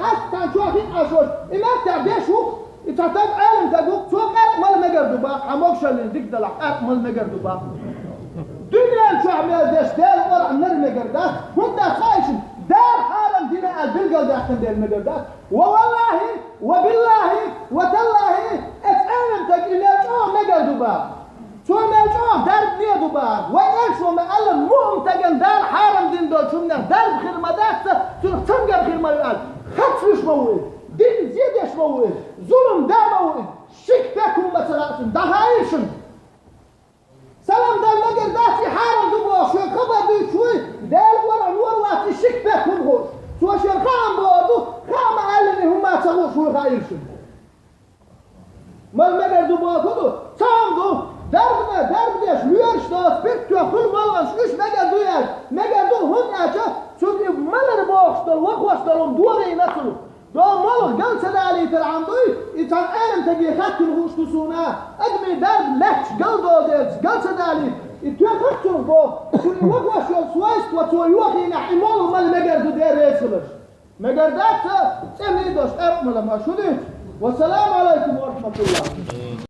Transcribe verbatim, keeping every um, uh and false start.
Хьаста цхьан чохь хи Ӏаш волуш, и меттехь деш ву-кх, и цхьа стаг Ӏелам стаг ву-кх, цо къаьркъа мала мегар ду бах, хьан могушаллин дика далахь, къаьркъа мала мегар ду бах. Дуьнен чохь мел деш, Делан КъорӀан нара мегар дац, хӀунда аьлча хаийша, Дала хьарам дина аьлла билгалдаьккхина дела мегар дац. Ва валлахӀи, ва биллахӀи, ва таллахӀи, эцу Ӏелам стаг и мел чӀогӀа мегар ду бах. Цо мел чӀогӀа дарба ле ду бах. Вайн элчано ма аьлла, муъмин стагана Дала хьарам дина долчу хӀуманех дарба хир ма дац, цунах цамгар хир ма ю аьлла. Харц луьйш ма ву иза, динна зе деш ма ву иза, зулам деш ма ву иза, шика пекхам ма ца хаьа цунна, дӀахаийша шуна. Салам дала мегар дац, и хьарам ду бохуш шуьга хабар дуьйцуш вуй, Делан КъорӀан вара вац и шика пекхам хууш. Цо шен хаам боху ду, хаа ма аьллина и хӀума ца хууш вуй, хаийша шуна. Мала мегар ду боху ду, цхьа хӀума ду, дарбане, дарба деш, лоьраш доцу, пиртто хуьлу молханаш, уьш мегар ду аьлла, мегар ду, хӀунда аьлча цунна и малар бохуш долу, вахош долу хӀума догӀийна цунах. ДогӀу молха гал ца далийтархьама дуй, и цхьана Ӏелам стаге хаьттина хууш ду суна, адамийн дарба лаьтташ гал долу дела гал ца далийта, и тоьхна-кх цунах боху, цунна и вахош йолу свойство цо йохийнехь, и молха мала мегар ду Дела реза хиларш. Мегар дац, цӀена долуш къаьркъа мала ма шу дуьйцу. Вассаламу алайкум ва рахматуллах.